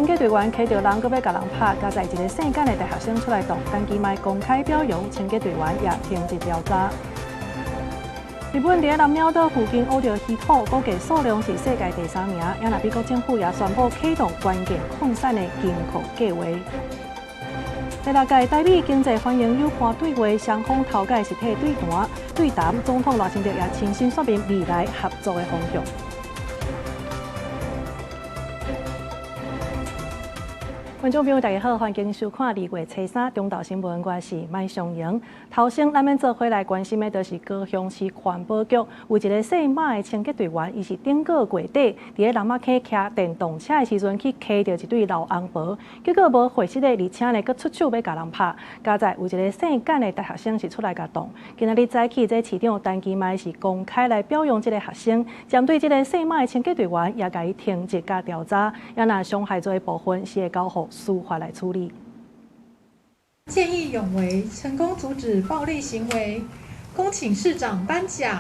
清潔隊員騎著人，閣欲共人拍，佳哉一个姓簡的大學生出來擋，陳其邁公開表揚清潔隊員，也停職調查。日本佇南鳥島附近挖著稀土，估計數量是世界第三名。也若美國政府也宣布啟動關鍵礦產的金庫計畫。第六屆台美經濟歡迎友伴對話，雙方頭擺實體對談，對談總統賴清德也親身說明未來合作的方向。觀眾朋友，大家好，歡迎收看二月初三中晝新聞，我是麥尚瑩。頭先，咱們做伙來關心的，就是高雄市環保局有一个姓馬的清潔隊員，伊是頂個月底，佇咧南仔溪騎電動車的時陣，去騎著一對老翁婆，結果無過失的，而且呢，閣出手欲共人拍。佳哉有一个姓簡的大學生是出來共擋。今仔日早起，這市長陳其邁是公開來表揚這个學生，針對這个姓馬的清潔隊員，也共伊停職佮調查，也若傷害罪的部分是會交予司法來處理。見義勇為，成功阻止暴力行為，恭請市長頒獎。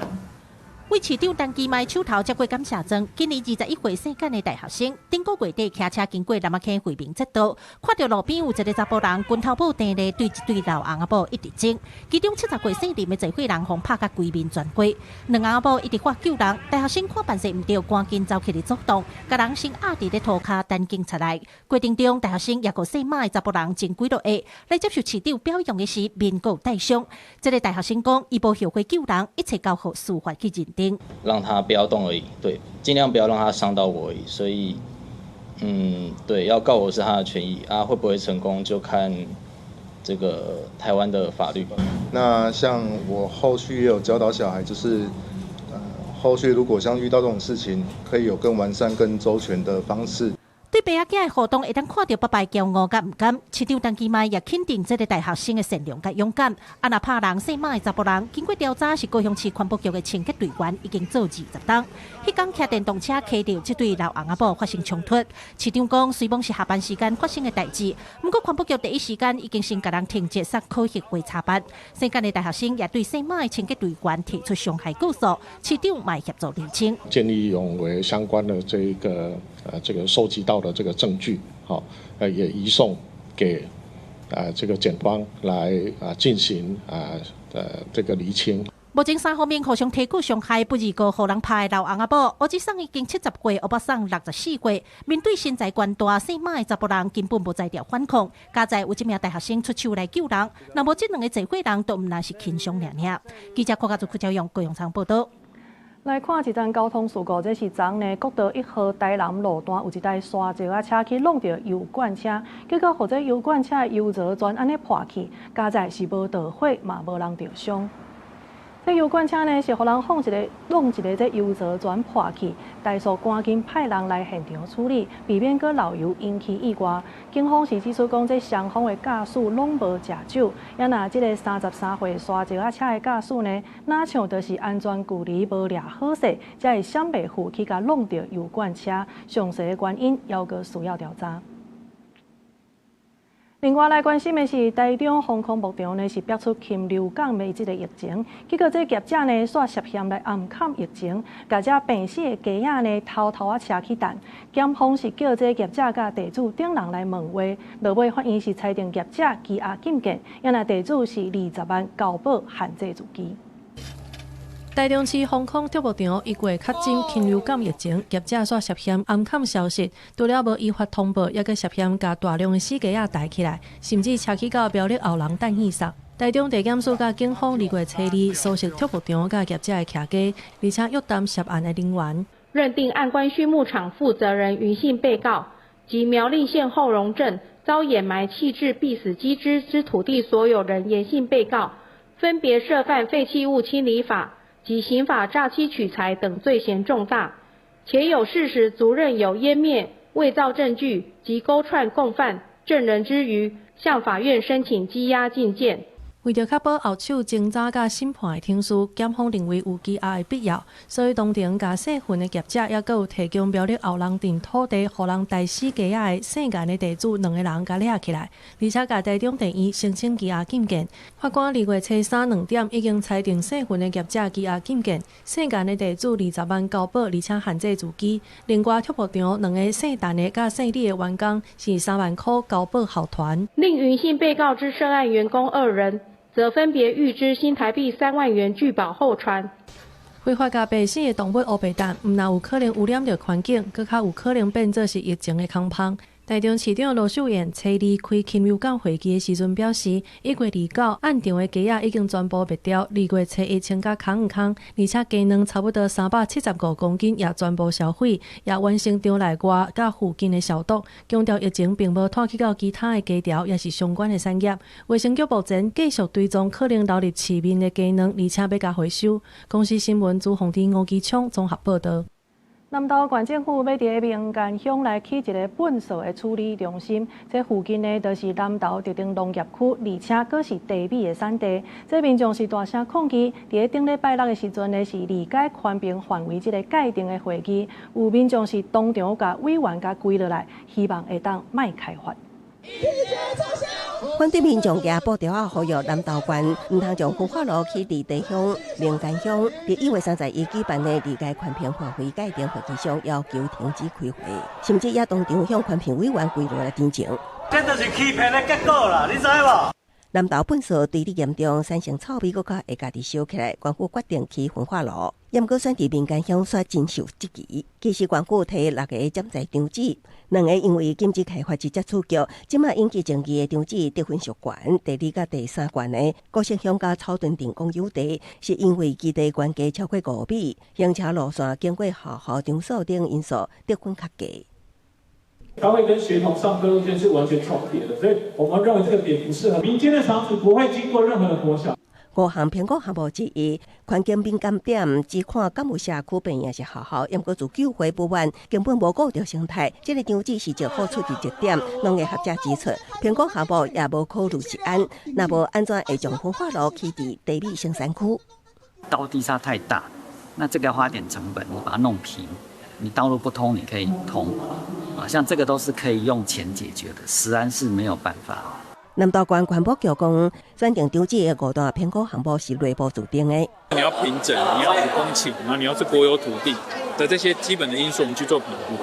為市長陳其邁手頭接過感謝狀，今年21歲姓簡的大學生，頂個月底騎車經過南仔溪惠民捷道，看著路邊有一个查埔人拳頭拇碇咧對一對老翁仔某一直爭，其中70歲姓林的濟歲人予拍甲規面全花，兩翁仔某一直喊救人，大學生看辦勢毋對，趕緊走起來阻擋，共人先壓佇咧塗跤等警察來。過程中，大學生也閣姓馬的查埔人爭幾落下，來接受市長表揚的時，面閣有帶傷。這个大學生講，伊無後悔救人，一切交予司法去認定。讓他不要動而已，對，盡量不要讓他傷到我而已。所以，對，要告我是他的權益啊，會不會成功就看這個台灣的法律。那像我後續也有教導小孩，就是後續如果像遇到這種事情，可以有更完善、更周全的方式。對爸仔囝的互動，會當看著爸爸驕傲佮毋甘。市長陳其邁也肯定這个大學生的善良佮勇敢。啊，若拍人姓馬的查埔人，經過調查是高雄市環保局的清潔隊員，已經做20冬。彼工騎電動車騎著這對老翁仔某發生衝突。市長講，雖罔是下班時間發生的代誌，毋過環保局第一時間已經先共人停職，送考核會查辦。姓簡的大學生也對姓馬的清潔隊員提出傷害告訴，市長嘛協助釐清。見義勇為相關的這一個這個收集到的這個證據，好，也移送給這個檢方來進行這個釐清。目前三方面互相提告傷害，不二個予人拍的老翁仔某，烏子桑已經70歲，烏巴桑64歲。面對身材懸大、姓馬的查埔人，根本無才調反抗。佳哉有這名大學生出手來救人，若無這兩个濟歲人，都毋但是輕傷爾爾。記者郭家祖、柯昭勇、高永昌報道。來看一單交通事故，這是昨昏呢國道1號台南路段有一台沙石仔車去挵著油罐車，結果予這油罐車的油槽全按呢破去，佳哉是無著火，嘛無人著傷。這油罐車呢是予人放一个弄一个這油槽全破去，台塑趕緊派人來現場處理，避免閣漏油引起意外。警方是指出講，這雙方的駕駛攏無食酒，也若這个33歲沙石仔車的駕駛呢，若像就是安全距離無掠好勢，才會閃袂赴去共挵著油罐車。詳細的原因，猶閣需要調查。另外來關心的是，台中豐康牧場呢是爆出禽流感的這个疫情，結果這業者呢煞涉嫌來暗崁疫情，共這病死的雞仔呢偷偷仔車去擲。檢方是叫這業者佮地主等人來問話，落尾法院是裁定業者羈押禁見，也若地主是20萬交保限制自居。台中市豐康畜牧場一月確診禽流感疫情，業者煞涉嫌暗崁消息，除了無依法通報，猶閣涉嫌共大量的死雞仔帶起來，甚至車去到苗栗後人等去送。台中地檢署佮警方二月初二搜尋畜牧場佮業者的徛家，而且約談涉案的人員，認定岸觀畜牧場負責人余姓被告及苗栗縣後龍鎮遭掩埋棄置斃死雞隻之土地所有人嚴姓被告，分別涉犯廢棄物清理法及刑法詐欺取財等罪嫌重大，且有事實足認有湮滅、偽造證據及勾串共犯證人之虞，向法院申請羈押禁見。為著確保後手偵查佮審判的程序，檢方認為有羈押的必要，所以當庭共姓雲的業者，抑閣有提供苗栗後龍鎮土地予人代死雞仔的姓顏的地主兩个人共掠起來，而且共台中地院申請羈押禁見。法官2月初三2點已經裁定姓雲的業者羈押禁見，姓顏的地主20萬交保，而且限制住居。另外，畜牧場兩个姓陳的佮姓李的員工是3萬箍交保候傳。另雲姓被告之涉案員工二人，則分別預支新台幣3萬元拒保候傳。非法共白死的動物烏白蛋，毋但有可能污染著環境，閣較有可能變做是疫情的空芳。台中市長盧秀燕初二開禽流感會議的時陣表示，1月29案場的雞仔已經全部滅掉，2月初一清甲空空，而且雞卵差不多375公斤也全部銷毀，也完成場內外佮附近的消毒。強調疫情並無拖去到其他的雞寮，抑是相關的產業。衛生局目前繼續追蹤可能流入市面的雞卵，而且欲共回收。公視新聞朱宏迪、吳基聰綜合報導。南投縣政府欲佇名間鄉來起一个糞埽的處理中心，這附近呢，就是南投特定農業區，而且閣是茶米的產地。這民眾是大聲抗議。佇咧頂禮拜六的時陣呢，是理解寬平範圍這个界定的會議，有民眾是當場共委員共跪落來，希望會當莫開發。反對民眾舉布條仔呼籲南投縣毋通將焚化爐起佇地鄉名間鄉，佇1月31舉辦的離界寬平範圍界定會議上，要求停止開會，甚至也當場向環評委員跪落來陳情。這就是欺騙的結果啦，你知無？南投糞埽堆積嚴重，產生臭味，閣較會家己燒起來。縣府決定起焚化爐，毋過選佇民間鄉煞真受質疑。其實縣府提六个潛在場址，兩个因為禁止開發直接處決，這馬引起爭議的場址得分屬懸，第二佮第三懸的高雄鄉佮草屯鎮公有地，是因為基地懸架超過5米，行車路線經過學校場所等因素，得分較低。它會跟學童上課路線是完全重疊的，所以我們認為這個點不適合。民間的場址不會經過任何的國小。五項評估項目之一，環境敏感點只看敢有社區病院抑是學校，毋過自救會不完，根本無顧著生態。這个場址是政府出資熱點，農業學者指出，評估項目也無考慮食安，若無按怎會將焚化爐起佇茶米生產區？高低差太大，那這個要花點成本，你把它弄平，你道路不通，你可以通。啊，像這個都是可以用錢解決的，食安是沒有辦法。南投縣環保局講，選定場址的五大評估項目是內部自定的。你要平整，你要5公頃，然後你要是國有土地的這些基本的因素，我們去做評估。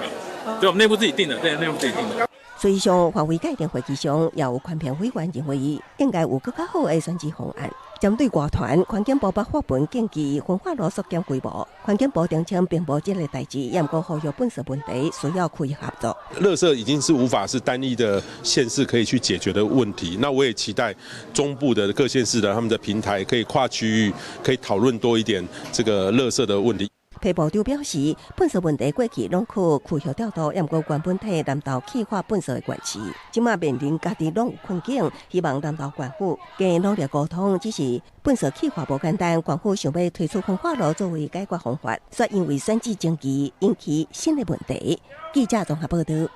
對，我們內部自己定的，對，內部自己定的。事實上，範圍界定會議上也有環評委員認為，應該有閣較好的選址方案。針對外傳，環境部捌發文建議焚化爐縮減規模。環境部澄清並無這个代誌，毋過呼籲糞埽問題需要區域合作。垃圾已經是無法是單一的縣市可以去解決的問題。那我也期待中部的各縣市的他們的平台可以跨區域，可以討論多一點這個垃圾的問題。皮部長表示，糞埽問題過去攏靠區域調度，毋過原本替南投氣化糞埽的縣市，這馬面臨家己攏有困境，希望南投縣府加努力溝通。只是糞埽氣化無簡單，縣府想欲推出焚化爐作為解決方法，卻因為選址爭議引起新的問題。記者綜合報導。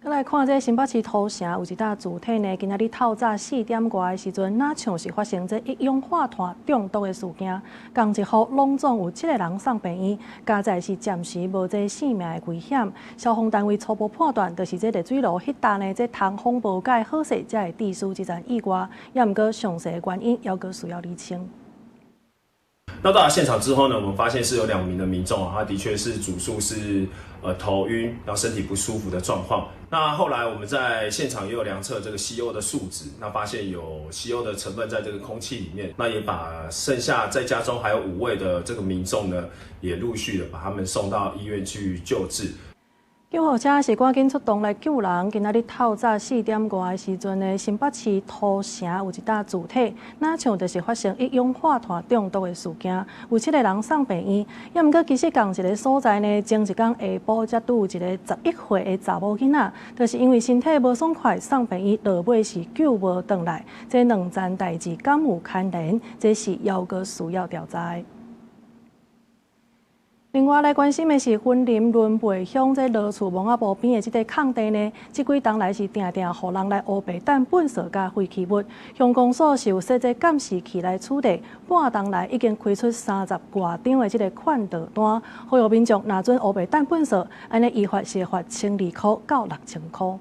閣來看這新北市土城有一搭住宅呢，今仔日透早4點外的時陣，若像是發生這一氧化碳中毒的事件，仝一戶攏總有七个人送病院，佳哉是暫時無這性命的危險。消防單位初步判斷，就是這熱水爐彼搭呢，這通風無蓋好勢，才會致使這層意外。也毋過詳細的原因，猶閣需要釐清。那到達現場之後呢，我們發現是有2名的民眾啊，他的確是主訴是頭暈，然後身體不舒服的狀況。那後來我們在現場也有量測這個 CO 的數值，那發現有 CO 的成分在這個空氣裡面。那也把剩下在家中還有5位的這個民眾呢，也陸續的把他們送到醫院去救治。救護車是趕緊出動來救人。今仔日透早4點外的時陣呢，新北市土城有一搭住宅，若像就是發生一氧化碳中毒的事件，有七个人送病院。也毋過其實仝一个所在呢，前一工下晡才拄有一个11歲的查某囡仔，就是因為身體無爽快送病院，落尾是救無轉來。這兩件代誌敢有牽連？這是猶閣需要調查的。另外來關心的是，雲林崙背鄉這羅厝墓仔埔邊的這塊空地呢，這幾冬來是定定予人來烏白擲糞埽佮廢棄物。鄉公所是有設這監視器來取締，半冬來已經開出三十外張的這个勸導單，呼籲民眾若準烏白擲糞埽，按呢依法是罰1200到6000箍。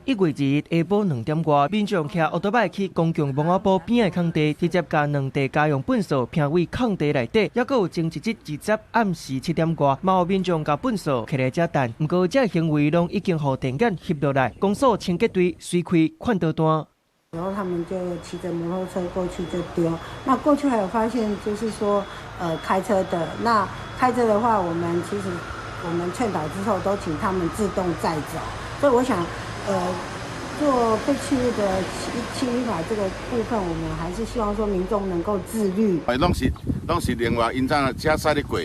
1月2日下晡2點外，民眾騎烏多擺去公共墓仔埔邊的空地，直接共兩袋家用糞埽拚佇空地內底，猶閣有前一日直接暗時7點外，嘛有民眾共糞埽摕來遮擲。毋過這行為攏已經予電眼翕落來，公所清潔隊隨開勸導單。然後他們就騎著摩托車過去就丟。那過去還有發現，就是說，開車的，那開車的話，我們其實我們勸導之後，都請他們自動載走。所以我想，做廢棄物的清理法這個部分，我們還是希望說民眾能夠自律。哎，攏是另外，𪜶早車駛咧過，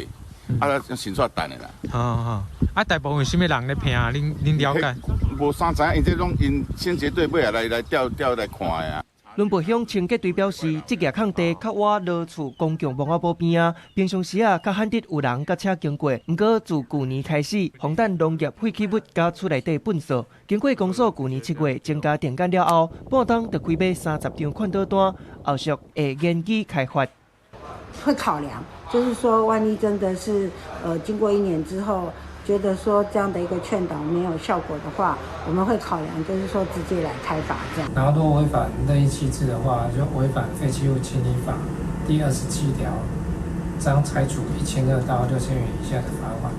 啊，先煞擲的啦。好好，啊，大部分啥物人咧拚？恁了解？無啥知影，𪜶這攏𪜶清潔隊尾仔來調調來看的啊。崙背鄉清潔隊表示，這額空地較倚羅厝公共墓仔埔邊仔，平常時啊較罕得有人佮車經過。毋過自舊年開始，防擲農業廢棄物佮厝內底糞埽，經過公所舊年7月增加電眼了後，半冬就開碼30張勸導單，後續會研議開罰。會考量，就是說，萬一真的是，經過一年之後，覺得說這樣的一個勸導沒有效果的話，我們會考量，就是說直接來開罰這樣。然後如果違反任意棄置的話，就違反廢棄物清理法第27條，將裁處1200到6000元以下的罰款。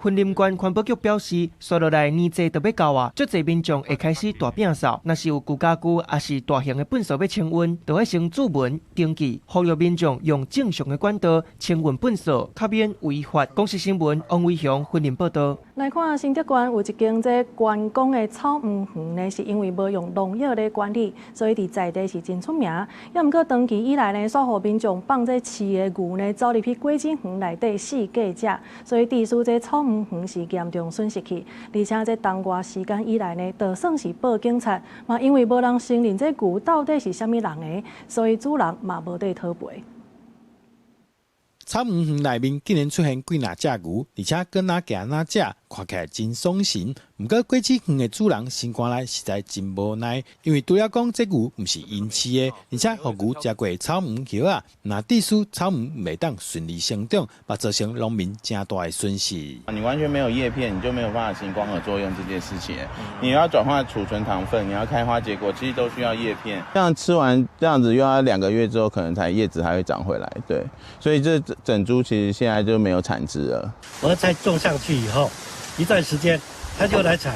雲林縣環保局表示，紲落來年節就欲到啊，足濟民眾會開始大摒掃。若是有舊家具，抑是大型的糞埽欲清運，就愛先註文登記，呼籲民眾用正常的管道清運糞埽，較免違法。公視新聞王偉雄雲林報道。來看新竹縣有一間這觀光的草姆園呢，是因為無用農藥咧管理，所以佇在地是真出名。猶毋過長期以來呢，煞予民眾放這飼的牛呢，走入去果子園內底四界食，所以致使這草姆園是嚴重損失去。而且這冬外時間以來呢，就算是報警察，嘛因為無人承認這牛到底是啥物人的，所以主人嘛無得討賠。草姆園內面竟然出現幾若隻牛，而且閣哪行哪食，看起來真爽神。毋過果子園的主人心肝內實在真無奈，因為除了講這牛毋是𪜶飼的，而且予牛食過草姆葉仔，若致使草姆袂當順利生長，嘛造成農民誠大的損失。你完全沒有葉片，你就沒有辦法行光合作用這件事情。你要轉化儲存糖分，你要開花結果，其實都需要葉片。這樣吃完這樣子，又要2個月之後，可能才葉子還會長回來。對，所以這整株其實現在就沒有產值了。我的菜種上去以後，一段時間他就來採，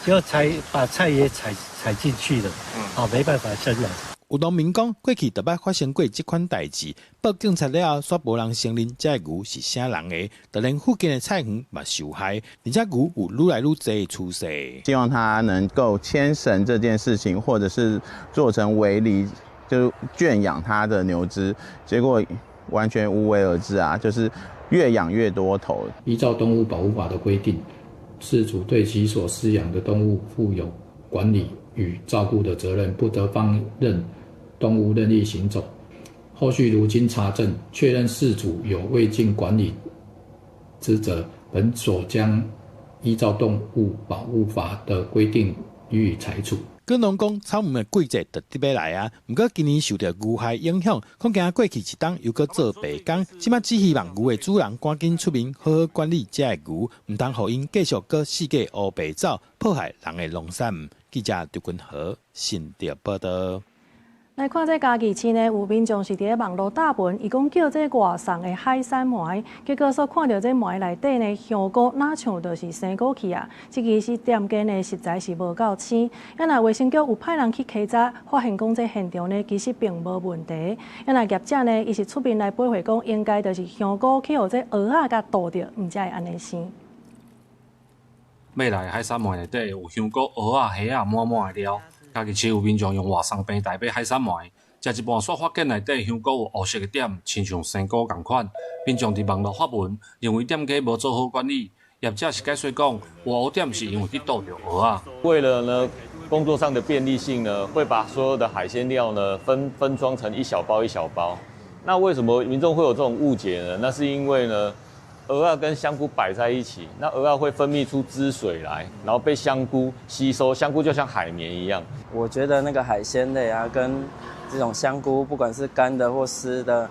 就採把菜也採採進去了，哦，沒辦法生了。有農民講，過去就捌發生過這款代誌，報警察了後，煞無人承認這个牛是啥人的，就連附近的菜園嘛受害，而且牛有愈來愈濟的趨勢。希望他能夠牽繩這件事情，或者是做成圍籬，就圈養他的牛隻，結果完全無為而治啊，就是越養越多頭。依照動物保護法的規定，飼主對其所飼養的動物負有管理與照顧的責任，不得放任動物任意行走。後續如經查證確認飼主有未盡管理之責，本所將依照動物保護法的規定予以裁處。果農講草姆的季節就得欲來啊，毋過今年受著牛害影響，恐驚過去一冬又閣做白工。這擺只希望牛的主人趕緊出面好好管理這个牛，毋通予𪜶繼續閣四界烏白走，破壞人的農產。記者劉君和新竹報道。來看這嘉義市呢，有民眾是佇咧網路貼文，伊講叫這外送的海產糜，結果所看著這糜內底呢香菇，若像就是生菇去啊！這其實店家呢實在是無夠鮮。啊若衛生局有派人去稽查，發現講這現場呢其實並無問題。啊若業者呢，伊是出面來駁回講，應該就是香菇去予這蚵仔共蠹著，毋才會按呢生。買來海產糜內底有香菇、蚵仔、蝦仔滿滿的料。嘉義市有民眾用外送平台買海產糜，食一半煞發現內底香菇有烏色的點，親像生菇仝款。民眾佇網路發文，認為店家無做好管理，業者是解釋講，有烏點是因為去蠹著蚵仔。為了呢工作上的便利性呢，會把所有的海鮮料呢分裝成一小包一小包。那為什麼民眾會有這種誤解呢？那是因為呢，蚵仔跟香菇擺在一起，那蚵仔會分泌出汁水來，然後被香菇吸收，香菇就像海綿一樣。我覺得那個海鮮類啊，跟這種香菇，不管是乾的或濕的，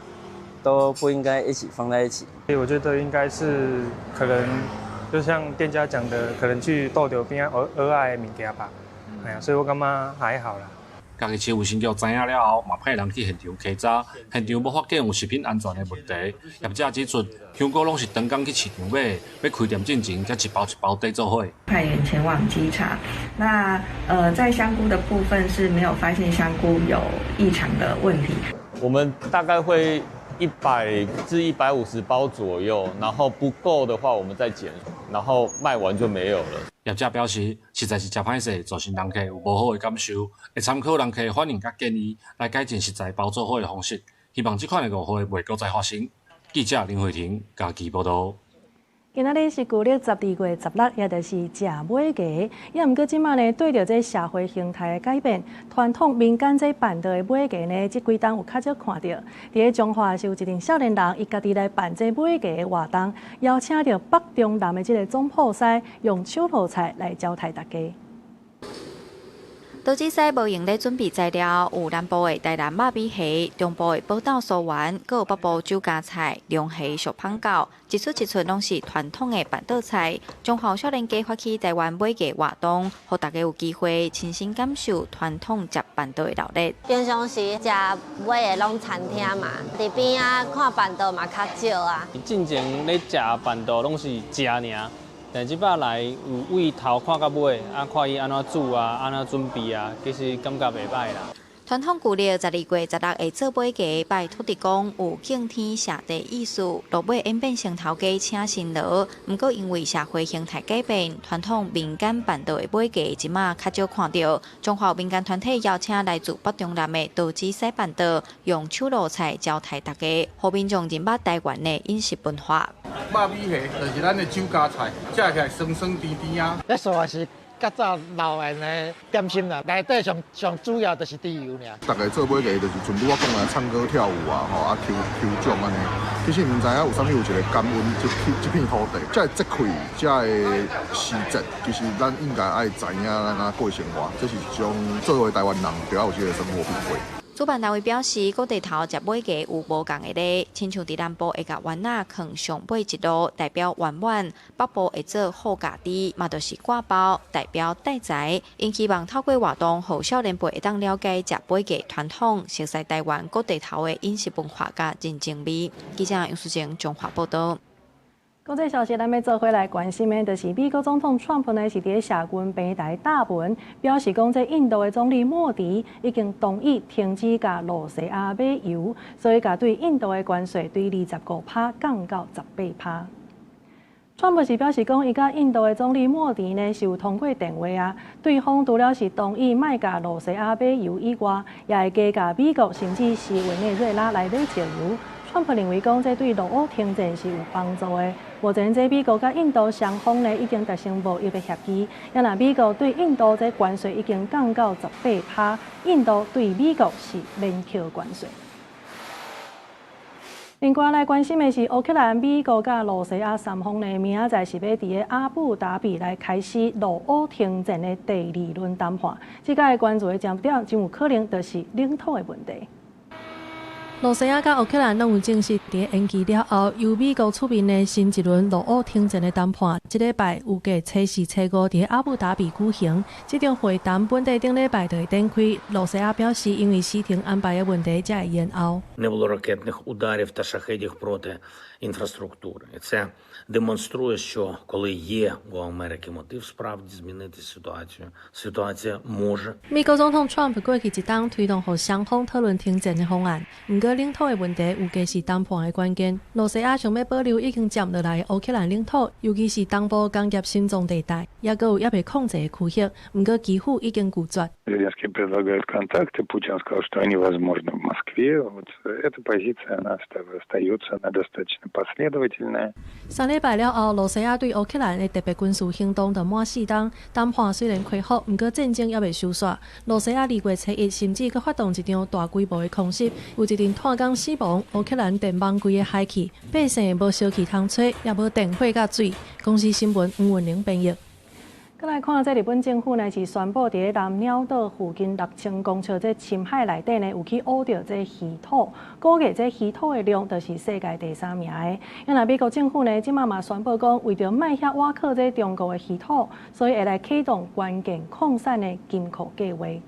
都不應該一起放在一起。我覺得應該是可能，就像店家講的，可能去倒著邊蚵仔的物件吧。哎呀，所以我感覺還好啦。家己市衛生局知影了後，嘛派人去現場稽查，現場無發現有食品安全的問題。業者指出，香菇攏是當工去市場買，欲開店進前才一包一包綴做伙。派員前往稽查，那在香菇的部分是沒有發現香菇有異常的問題。我們大概會100至150包左右，然後不夠的話，我們再減，然後賣完就沒有了。業者表示，實在是誠歹勢，造成人客有無好的感受，會參考人客反應佮建議來改進食材包做伙的方式，希望這款的誤會袂閣再發生。記者林慧婷嘉義報導。今仔日是舊曆12月16，也就是食尾牙。也毋過這馬呢，對著這社會形態的改變，傳統民間這辦桌的尾牙呢，這幾冬有較少看著。佇咧彰化是有一陣少年人，伊家己來辦這尾牙的活動，邀請著北中南的這个總鋪師，用手路菜來招待大家。刀子師無閒咧準備材料，有南部的台南肉米蝦，中部的寶豆酥圓，閣有北部酒家菜、龍蝦燒麭狗，一出一出攏是傳統的辦桌菜。彰化少年家發起台灣尾牙活動，予大家有機會親身感受傳統食辦桌的熱鬧。平常時食尾牙攏餐廳嘛，佇邊仔看辦桌嘛較少啊。進前咧食辦桌攏是食爾。但這擺來有對頭看到尾，啊，看伊按怎煮啊，按怎準備啊，其實感覺袂䆀啦。傳統舊曆12月16會做尾牙，拜土地公，有敬天謝地意思。落尾演變成頭家請神羅。毋過因為社會形態改變，傳統民間辦桌的尾牙這馬較少看著。彰化民間團體邀請來自北中南的刀子師辦桌，用手路菜招待大家，予民眾認捌台灣的飲食文化。肉米蝦就是咱的酒家菜，食起來酸酸甜甜啊。這算是較早老人的點心啦，內底上上主要就是豬油爾。逐家做尾牙就是像拄仔講的唱歌跳舞啊，吼啊抽抽獎按呢。其實毋知影有啥物有一个感恩這片土地，這个節氣，這个時節，其實咱應該愛知影咱按怎過生活，這是一種作為台灣人著愛有這个生活品味。主辦單位表示，各地頭食尾牙有無仝的禮，親像佇南部會共丸仔囥上尾一路，代表圓滿；北部會做好家己，嘛就是掛包，代表帶財。𪜶希望透過活動，予少年輩會當了解食尾牙傳統，熟悉台灣各地頭的飲食文化佮人情味。記者楊淑靜彰化報導。國際消息，咱欲做伙來關心的，就是美國總統川普呢，是佇咧社群平台貼文，表示講，這印度的總理莫迪已經同意停止共露西亞買油，所以共對印度的關稅對25%降到18%。川普是表示講，伊佮印度的總理莫迪呢是有通過電話啊，對方除了是同意莫共露西亞買油以外，也會加共美國甚至是委內瑞拉來買石油。川普認為講，這對俄烏停戰是有幫助的。目前，這美國佮印度雙方呢已經達成貿易的協議，也若美國對印度這關稅已經降到18%，印度對美國是免課關稅。另外來關心的是，烏克蘭、美國佮露西亞三方呢，明仔載是欲佇个阿布達比來開始俄烏停戰的第二輪談判。這擺關注的焦點，真有可能就是領土的問題。露西亞佮烏克蘭攏有證實，佇延期了後，由美國出面的新一輪俄烏停戰的談判，這禮拜預計初四、初五佇阿布達比舉行。這場會談本底頂禮拜就會展開。露西亞表示，因為時程安排的問題，才會延後。 Не було ракетних ударів та шахедів проти інфраструктури. І це демонструє, що коли є у Америки мотив справді змінити ситуацію, ситуація може 美國總統川普過去一冬推動予雙方討論停戰的方案，毋過領土的問題預計是談判的關鍵。露西亞想欲保留已經佔落來的烏克蘭領土，尤其是東部工業心臟地帶，猶閣有猶未控制的區域，毋過基輔已經拒絕。 Зеленский предлагает контакты, Путин сказал, что они возможны в Москве. Вот эта позиция, она остается, она достаточно последовательная. 三禮拜了後，露西亞對烏克蘭的特別軍事行動就滿四冬，談判雖然恢復，毋過戰爭猶未收煞。露西亞2月初一甚至閣發動一場大規模的空襲，有一陣拖工死亡，烏克蘭電網規个害去，百姓無燒氣通吹，也無電火佮水。公視新聞黃文玲編譯。閣來看，這日本政府呢是宣布，佇南鳥島附近6000公尺這深海內底呢，有去挖著這稀土，估計這稀土的量就是世界第三名的。啊，美國政府呢，這馬嘛宣布講，為著莫遐倚靠這中國的稀土，所以會來啟動關鍵礦產的金庫計畫。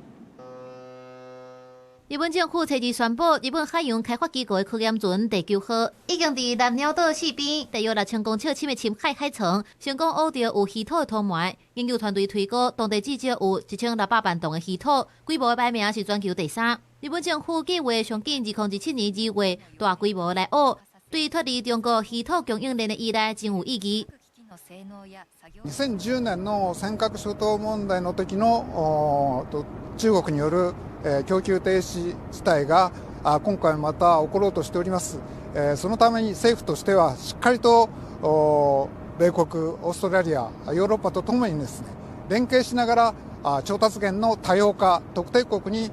日本政府昨日宣布，日本海洋開發機構的科研船地球號已經佇南鳥島四邊大約6000公尺深的深海海層，成功挖著有稀土的土埋。研究團隊推估，當地至少有1600萬噸的稀土，規模的排名是全球第三。日本政府計劃上緊2027年2月大規模來挖，對脫離中國稀土供應鏈的依賴真有意義。 2010年の尖閣諸島問題の時の中國による供給停止事態が今回また起ころうとしております。そのために政府としてはしっかりと米国、オーストラリア、ヨーロッパとともにですね、連携しながら調達源の多様化、特定國に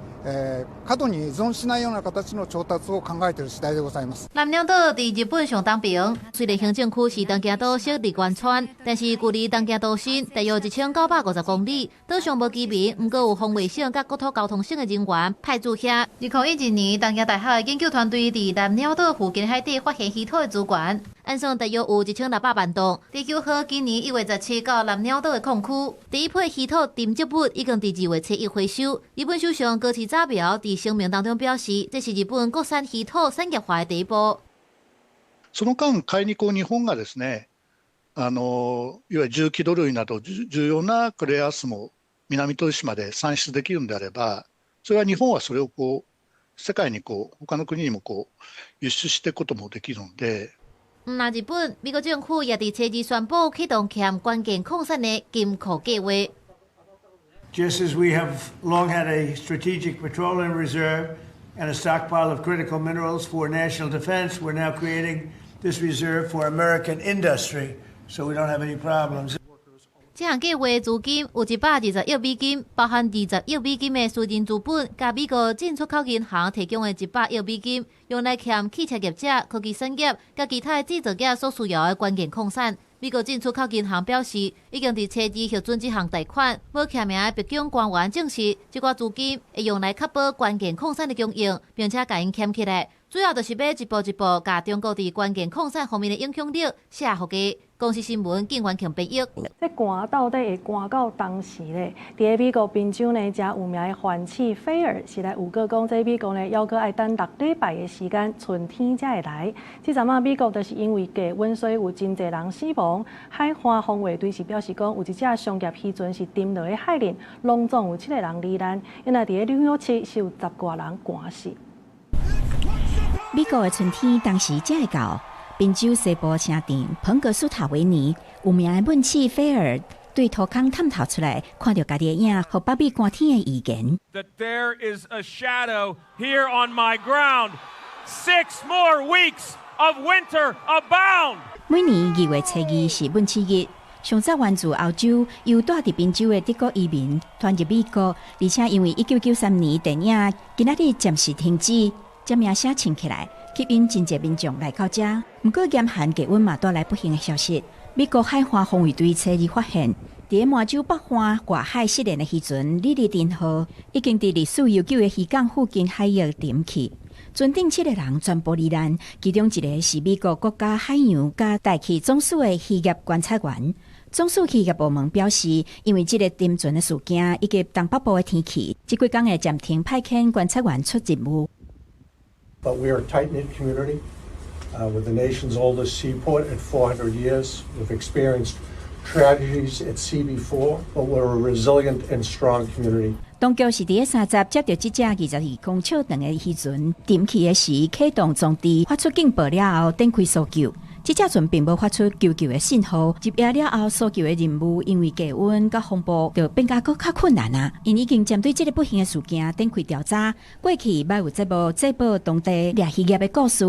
過度に依存しないような形の調達を考えている次第でございます。南鳥島佇日本上東邊，雖然行政區是東京都設笠原村，但是距離東京都心大約1950公里。島上無居民，毋過有防衛省佮國土交通省的人員派駐遐。2012年，東京大學研究團隊佇南鳥島附近海底發現稀土的資源，按算大約有1600萬噸。地球號今年1月17到南鳥島的礦區，第一批稀土沉積物已經佇2月7日回收。日本首相高市早苗佇聲明當中表示，這是日本國産稀土產業化的第一步。その間、仮にこう日本がですね、いわゆる重希土類など重要なレアアースも南鳥島で産出できるんであれば、それは日本はそれをこう世界にこう他の国にもこう輸出していくこともできるので。毋但日本，美國政府也佇初二宣布啟動欠關鍵礦產的金庫計劃。 Just as we have long had a strategic petroleum reserve and a stockpile of critical minerals for national defense, we're now creating this reserve for American industry, so we don't have any problems. 這項計劃資金有120億美金，包含20億美金的私人資本，佮美國進出口銀行提供的100億美金，用來欠汽車業者、科技產業佮其他製造業所需要的關鍵礦產。美國進出口銀行表示，已經佇初二核准這項貸款。無簽名的白宮官員證實，這寡資金會用來確保關鍵礦產的供應，並且共𪜶撿起來。主要就是欲一步一步共中國佇關鍵礦產方面的影響力卸予低。公視新聞警員強編譯。這寒到底會寒到當時咧？佇美國賓州呢，誠有名的環市菲爾是來預告講，這美國呢，猶閣愛等6禮拜的時間，春天才會來。這陣仔美國就是因為低溫，所以有真濟人死亡。海岸防衛隊是表示講，有一隻商業漁船是沉落去海裡，攏總有七個人罹難。因為佇紐約市是有十外人寒死。美國的春天當時才會到。賓州西部城鎮彭格斯塔維尼有名的糞鼠菲爾對塗空探頭出來，看著家己的影，予北美寒天的預言。 That there is a shadow here on my ground. 6 more weeks of winter abound. 每年2月初2是糞鼠日，上早源自歐洲，由蹛佇賓州的德國移民傳入美國，而且因為1993年電影今仔日暫時停止，這名聲唱起來，吸引真濟民眾來到遮。毋過嚴寒低溫嘛帶來不幸的消息。美國海岸防衛隊初二發現，佇麻州北岸外海失聯的漁船李麗珍號，已經佇歷史悠久的漁港附近海域沉去。船頂七個人全部罹難，其中一個是美國國家海洋佮大氣總署的漁業觀察員。總署漁業部門表示，因為這个沉船的事件以及東北部的天氣，這幾工會暫停派遣觀察員出任務。 But we are a tight-knit community with the nation's oldest seaport at 400 years. We've experienced tragedies at sea before, but we're a resilient and strong community. 當局是佇咧30接著這隻22公尺長的漁船沉去的時，啟動裝置發出警報了後，展開搜救。這隻船並無發出求救的信號，入夜了後，搜救的任務因為低溫佮風暴，就變甲閣較困難啊！𪜶已經針對這个不幸的事件展開調查。過去捌有節目製報當地掠漁業的故事，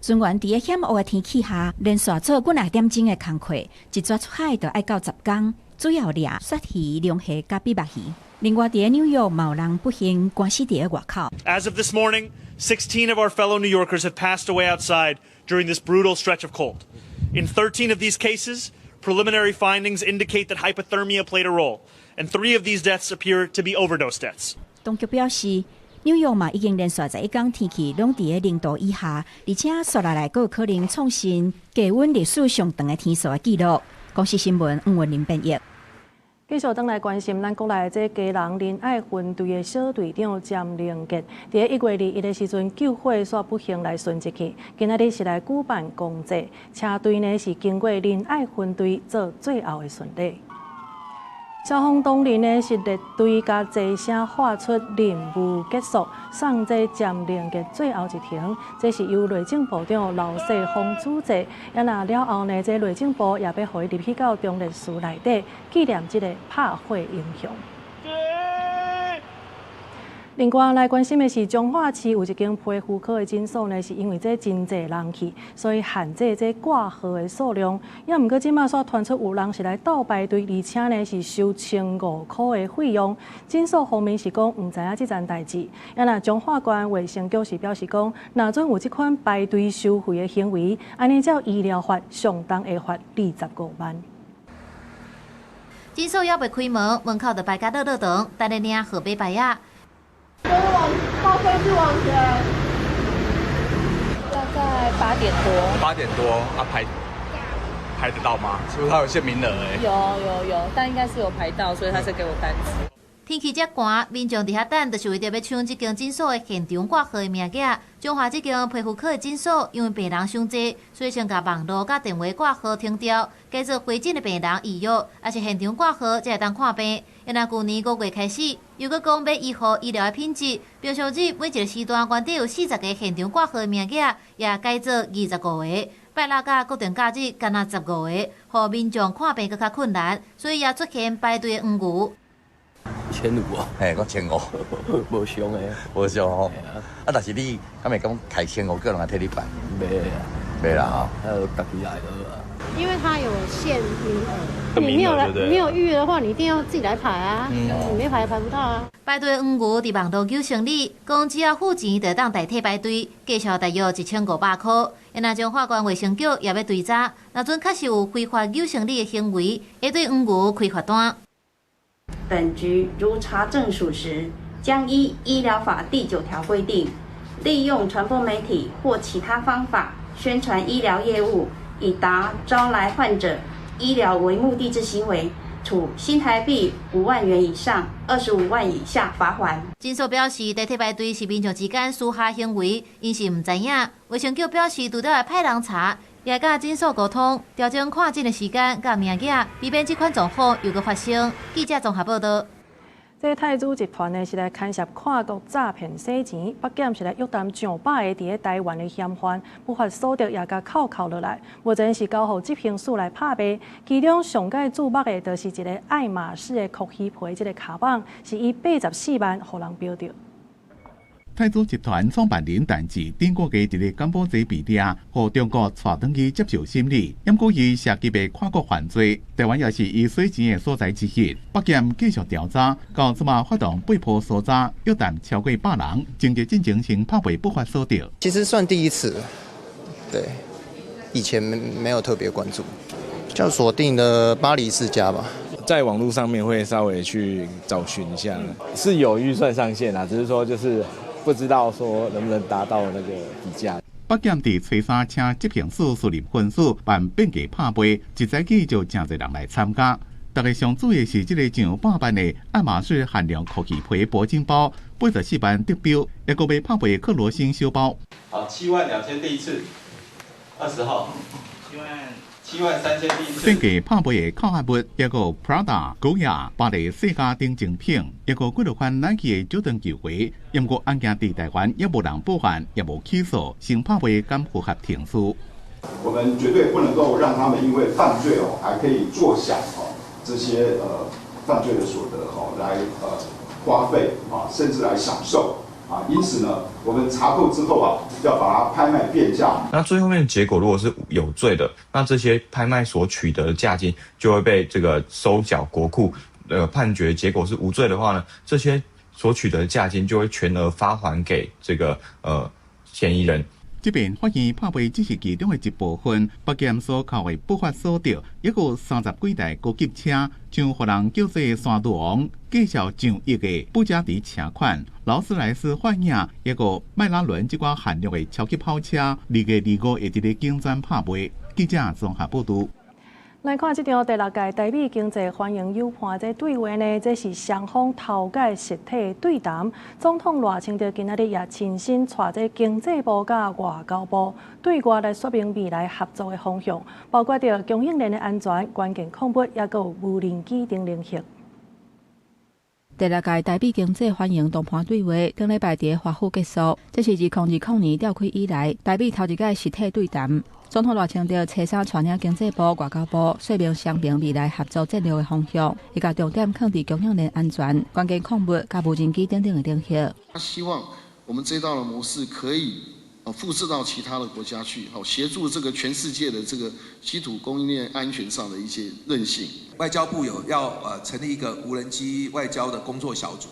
船員佇咧險惡的天氣下，連續做幾若點鐘的工課，一逝出海就愛到10工，主要掠鱈魚、龍蝦佮比目魚。另外，佇紐約嘛有人不幸寒死佇外口。 As of this morning, 16 of our fellow New Yorkers have passed away outside during this brutal stretch of cold. In 13 of these cases, preliminary findings indicate that hypothermia played a role, and three of these deaths appear to be overdose deaths. 當局表示，紐約嘛已經連續11工天氣攏佇咧0度以下，而且紲落來閣有可能創新低溫歷史上長的天數的紀錄。公視新聞吳文玲編譯。繼續轉來關心咱國內這基隆仁愛分隊的小隊長詹凌傑，佇1月21的時陣救火，煞不幸來殉職去。今仔日是來舉辦公祭，車隊呢是經過仁愛分隊做最後的巡禮。消防當日呢是列隊共齊聲喊出任務結束，送這詹凌傑最後一程。這是由內政部長劉世鋒主祭。啊，若了後呢，這內政部也欲予伊入去到忠烈祠內底紀念這個拍火英雄。另外來關心的是，彰化市有一間皮膚科的診所呢，是因為這真濟人去，所以限制這掛號的數量。也毋過這馬煞傳出有人是來倒排隊，而且呢是收1500塊的費用。診所方面是講毋知影這層代誌。啊，若彰化縣衛生局是表示講，若準有這款排隊收費的行為，按呢照醫療法相當會罰25萬。診所猶未開門，門口就排甲落落長，等咧領號碼牌仔。往靠飛是往前，大概8點多。8點多啊，排得到嗎？是不是他有限名額？欸？有有有，但應該是有排到，所以他才給我單子。天氣遮寒，民眾佇遐等，就是為著欲搶這間診所的現場掛號的名額。彰化這間皮膚科的診所，因為病人傷濟，所以先共網路佮電話掛號停掉，改做回診的病人預約，抑是現場掛號才會當看病。若舊年5月開始，又閣講欲維護醫療的品質，平常日每一個時段原底有40個現場掛號的名額，也改做25個。拜六佮國定假日干焦15個，予民眾看病閣較困難，所以也出現排隊的黃牛。千五啊，嘿，閣千五，無俗的，無俗吼。啊，但是你敢會講開千五叫人來替你辦？袂啊，袂啦吼。還有家己來好啊。因為它有限名額，你沒有來，沒有預約的話，你一定要自己來排啊。你沒排排不到啊。排隊黃牛佇網路求生理，講只要付錢就當代替排隊，價數大約1500塊。若彰化縣衛生局也欲追查，若準確實有非法求生理的行為，會對黃牛開罰單。本局如查證屬實，將依醫療法第9條規定，利用傳播媒體或其他方法宣傳醫療業務，以達招徠患者醫療為目的之行為，處新台幣5萬元以上25萬以下罰鍰。診所表示，代替排隊是民眾之間私下行為，𪜶是毋知影。衛生局表示，除了會派人查，也佮診所溝通，調整看診的時間佮名額，避免這款狀況又閣發生。記者綜合報道。這太子集團呢是來牽涉跨國詐騙洗錢，北檢是來約談上百个佇咧台灣的嫌犯，不法所得也共扣扣落來。目前是交予執行署來拍賣，其中上蓋注目的，就是一个愛馬仕的麋魚皮這个跤蠓，是以84萬予人標著。太子集團創辦人陳志頂個月佇咧柬埔寨被掠，予中國帶轉去接受審理。毋過伊涉及的跨國犯罪，台灣也是伊洗錢的所在之一。北檢繼續調查，到這馬發動八波搜查，約談超過100人，正在進行先拍賣不法所得。其實算第一次，對，以前沒有特別關注，就鎖定了巴黎世家吧。在網路上面會稍微去找尋一下，是有預算上限啊，只是說就是。不知道說能不能達到那個底價。北檢佇初三請執行署私人分署辦變價拍賣，一早起就誠濟人來參加。大家上注意的是，這个上百萬的愛馬仕限量麋魚皮鉑金包，84萬得標，抑閣欲拍賣克羅心小包。好，7.2萬第一次，20號，7.73萬第一次。變價拍賣的扣押物，抑閣有 Prada、高雅、巴黎世家等精品，抑閣幾落款 Nike 的喬丹球鞋。毋過案件佇台灣猶無人報案，也無起訴，先拍賣敢符合程序。我們絕對不能夠讓他們因為犯罪哦，還可以坐享哦這些犯罪的所得哦，來花費啊，甚至來享受啊。因此呢，我們查扣之後啊，要把它拍賣變價。那最後面的結果如果是有罪的，那這些拍賣所取得的價金就會被這個收繳國庫。判決結果是無罪的話呢，這些所取得的價金就會全額發還給這個嫌疑人。這遍發現拍賣只是其中的一部分，北檢所扣的不法所得，抑閣有30幾台高級車，像予人叫做山豬王，價值上億的布加迪車款、勞斯萊斯幻影，抑閣邁拉倫這款限量的超級跑車，2025會佇咧競選拍賣。記者綜合報導。來看這場第六屆台美經濟繁榮友伴這對話呢，這是雙方頭擺實體對談。總統賴清德今仔日也親身帶這經濟部佮外交部對外來說明未來合作的方向，包括著供應鏈的安全、關鍵礦物，抑閣有無人機等領域。第六屆台美經濟繁榮談判對話，頂禮拜佇華府結束。這是2020年召開以來，台美頭一擺實體對談。總統賴清德初三帶領經濟部、外交部說明雙邊未來合作戰略的方向，伊共重點放佇供應鏈安全、關鍵礦物佮無人機等等的領域。他希望我們這套的模式可以複製到其他的國家去，好協助這個全世界的這個稀土供應鏈安全上的一些韌性。外交部有要成立一個無人機外交的工作小組，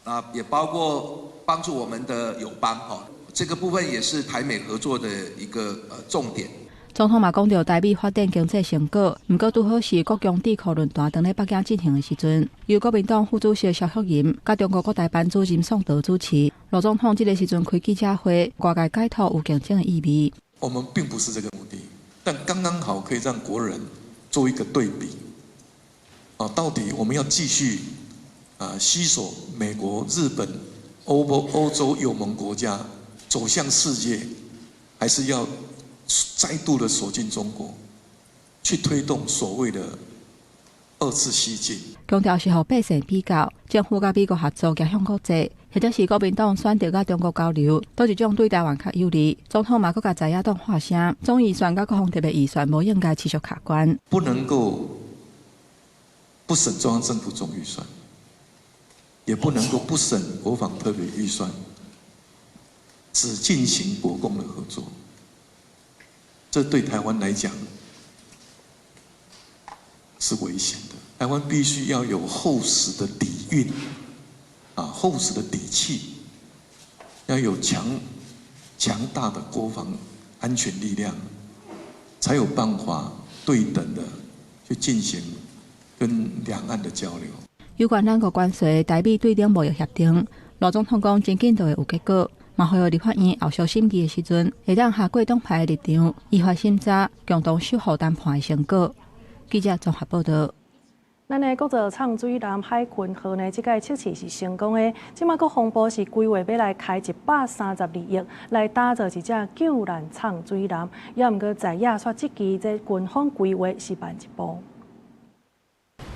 啊，也包括幫助我們的友邦，哈，這個部分也是台美合作的一個重點。總統嘛講著台美發展經濟成果，毋過拄好是國強智庫論壇當咧北京進行的時陣，由國民黨副主席蕭旭仁佮中國國台辦主任宋濤主持。賴總統這个時陣開記者會，外界解讀有競爭的意味。我們並不是這個目的，但剛剛好可以讓國人做一個對比。啊，到底我們要繼續啊攜手美國、日本、歐洲友盟國家走向世界，還是要再度的鎖進中國，去推動所謂的二次西進？強調是予百姓比較，政府佮美國合作走向國際，或者是國民黨選擇佮中國交流，佗一種對台灣較有利。總統嘛閣共在野黨發聲，總預算佮國防特別預算無應該持續卡關，不能夠不審中央政府總預算，也不能夠不審國防特別預算，只進行國共的合作，這對台灣來講是危險的。台灣必須要有厚實的底蘊，啊，厚實的底氣，要有強大的國防安全力量，才有辦法對等的去進行跟兩岸的交流。有關兩國關稅、台美對等貿易協定，賴總統講真緊就會有結果，嘛呼籲立法院後續審議的時陣，會當下過黨派的立場，依法審查，共同守護談判的成果。記者綜合報導。咱的國造藏水艦海鯤號呢，這擺測試是成功的。這馬國防部是規劃欲來開132億來打造一隻救難藏水艦，也毋過在野煞質疑這軍方規劃是慢一步。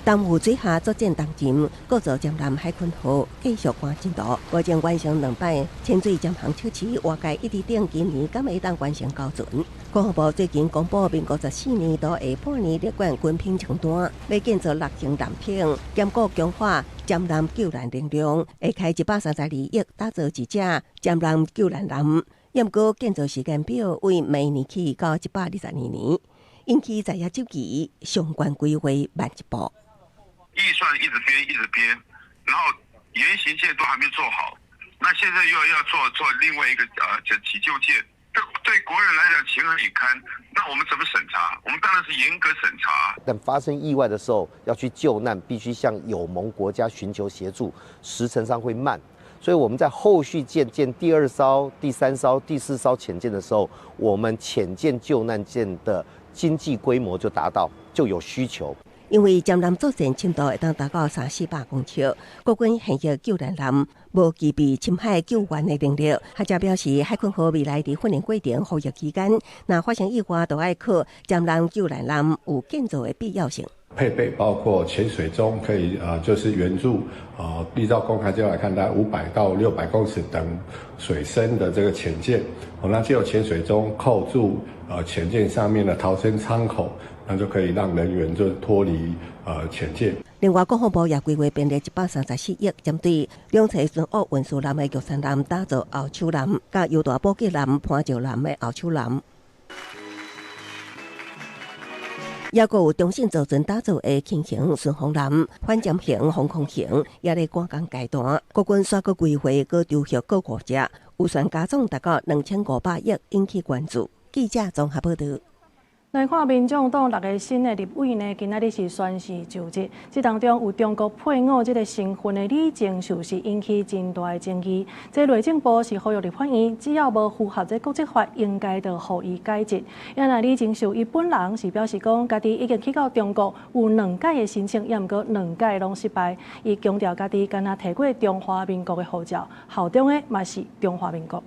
耽誤水下作戰當前，國造潛艦海鯤號繼續趕進度，目前完成兩擺潛水潛航測試，外界一直等今年敢會當完成交船。國防部最近公布民國14年度下半年列管軍品清單，欲建造六型艦艇，兼顧強化潛艦救難能量，會開132億打造一隻潛艦救難艦。毋過建造時間表為明年起到122年，引起在野質疑相關規劃慢一步。預算一直編，一直編，然後原型艦都還沒做好，那現在又要做另外一個這急救艦，這對國人來講情何以堪？那我們怎麼審查？我們當然是嚴格審查。但發生意外的時候要去救難，必須向友盟國家尋求協助，時程上會慢。所以我們在後續建第二艘、第三艘、第四艘潛艦的時候，我們潛艦救難艦的經濟規模就達到，就有需求。因為潛艦作戰深度會當達到三四百公尺，國軍現役救難艦無具備深海救援的能力。學者表示，海鯤號未來佇訓練過程服役期間，若發生意外，就愛靠潛艦救難艦有建造的必要性。配備包括潛水鐘，可以就是援助依照公開資料來看，大概500到600公尺等水深的這個潛艦，那就有潛水鐘扣住潛艦上面的逃生艙口，那就可以讓人員就脫離潛艦。另外，國防部也規劃編列134億，針對兩棲巡弋運輸艦的玉山艦打造後手艦，佮優大補給艦、潘石艦的後手艦。抑閣有中信造船打造的輕型巡防艦、反潛型、防空型，也咧趕工階段。國軍煞閣規劃閣籌予閣五隻，預算加總達到2500億，引起關注。記者綜合報導。來看民眾黨六个新的立委呢，今仔日是宣誓就職。這當中有中國配偶這个身份的李正秀是引起真大的爭議。這內政部是呼籲立法院，只要無符合這國籍法，應該就予伊解職。啊若李正秀伊本人是表示講，家己已經去到中國有兩擺的申請，也毋過兩擺攏失敗。伊強調家己敢若提過中華民國的護照，效忠的嘛是中華民國。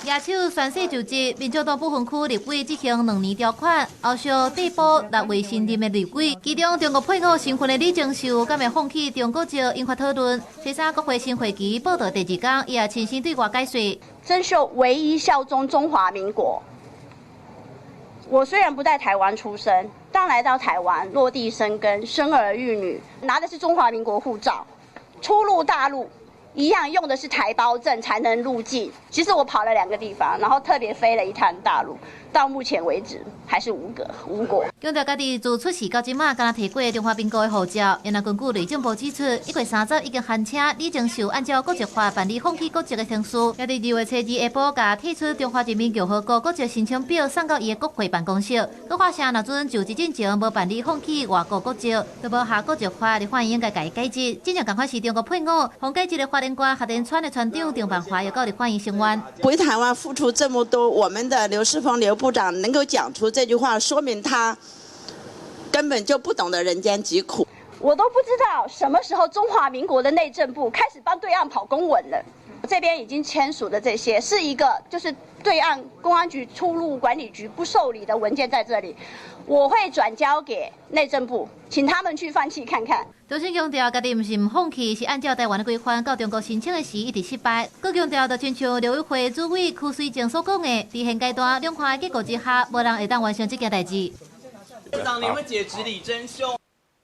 野手宣誓就職，民眾黨不分區立委執行2年條款，後續遞補6位新任的立委，其中中國配偶身份的李正秀，敢會放棄中國籍，引發討論。初三國會新會期報到第二天，伊也親身對外解說：真秀唯一效忠中華民國。我雖然不在台灣出生，但來到台灣落地生根，生兒育女，拿的是中華民國護照，出入大陸。一樣用的是台胞證才能入境。其實我跑了2個地方，然後特別飛了一趟大陸，到目前為止還是無果。強調家己自出世到這馬，敢若提過中華民國的護照。然後根據內政部指出，1月30已經函請李正秀按照國籍法辦理放棄國籍的程序。也佇2月初二下晡，共提出中華人民共和國國籍申請表送到伊的國會辦公室。閣發現若陣就職進前無辦理放棄外國國籍，就無合國籍法，立法院應該共伊解職。真正仝款是中國配偶，放解職的花蓮縣核電廠的船長鄭萬華，又到立法院聲援。為台灣付出這麼多，我們的劉世鋒劉部長能夠講出這句話，說明他根本就不懂得人間疾苦。我都不知道什麼時候中華民國的內政部開始幫對岸跑公文了。這邊已經簽署的這些，是一個就是對岸公安局出入管理局不受理的文件在這裡，我會轉交給內政部，請他們去放棄看看。中信強調，家己毋是毋放棄，是按照台灣的規範到中國申請的時一直失敗。閣強調，就親像陸委會主委柯水晶所講的，佇現階段兩看的結果之下，無人會當完成這件代誌。部長，你會解職李貞秀？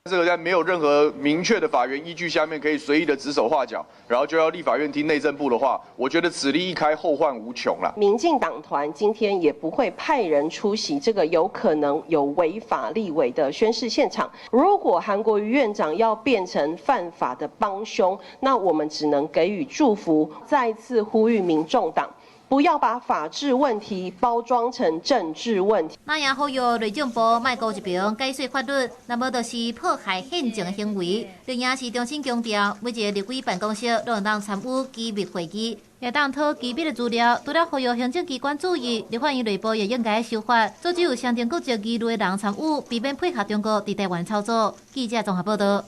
這個在沒有任何明確的法源依據下面，可以隨意的指手畫腳，然後就要立法院聽內政部的話，我覺得此例一開，後患無窮了。民進黨團今天也不會派人出席這個有可能有違法立委的宣誓現場。如果韓國瑜院長要變成犯法的幫兇，那我們只能給予祝福。再次呼籲民眾黨，不要把法治問題包裝成政治問題。那也呼籲內政部莫孤一爿解說法律，那無就是破壞憲政的行為。另外是中心強調，每一个立委辦公室攏會當參與機密會議，會當討機密的資料。除了呼籲行政機關注意，立法院內部也應該修法，阻止有雙重國籍疑慮的人參與，避免配合中國佇台灣操作。記者綜合報導。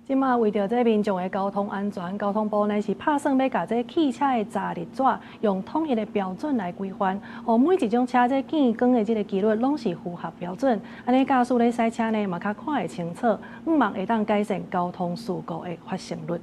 這馬為著這民眾的交通安全，交通部呢是拍算欲共這汽車的閘日紙用統一的標準來規範，予每一種車這見光的這个機率攏是符合標準，按呢駕駛咧駛車呢嘛較看會清楚，向望會當改善交通事故的發生率。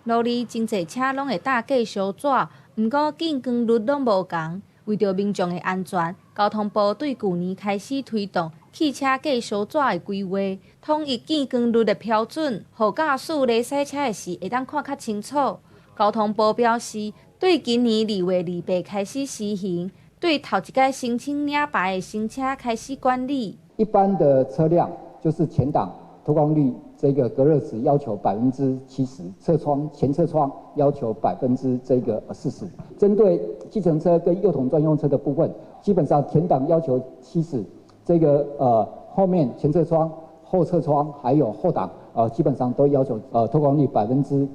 路裡真濟車攏會貼計數紙，毋過見光率攏無仝。為著民眾的安全，交通部對舊年開始推動汽車計數紙的規劃，統一見光率的標準，予駕駛咧駛車的時會當看較清楚。交通部表示，對今年2月28開始實行，對頭一擺申請領牌的新車開始管理。一般的車輛就是前擋透光率這個隔熱紙要求70%，側窗前側窗要求40%。針對計程車跟幼童專用車的部分，基本上前擋要求70，這個後面前側窗、後側窗還有後擋，基本上都要求透光率40%。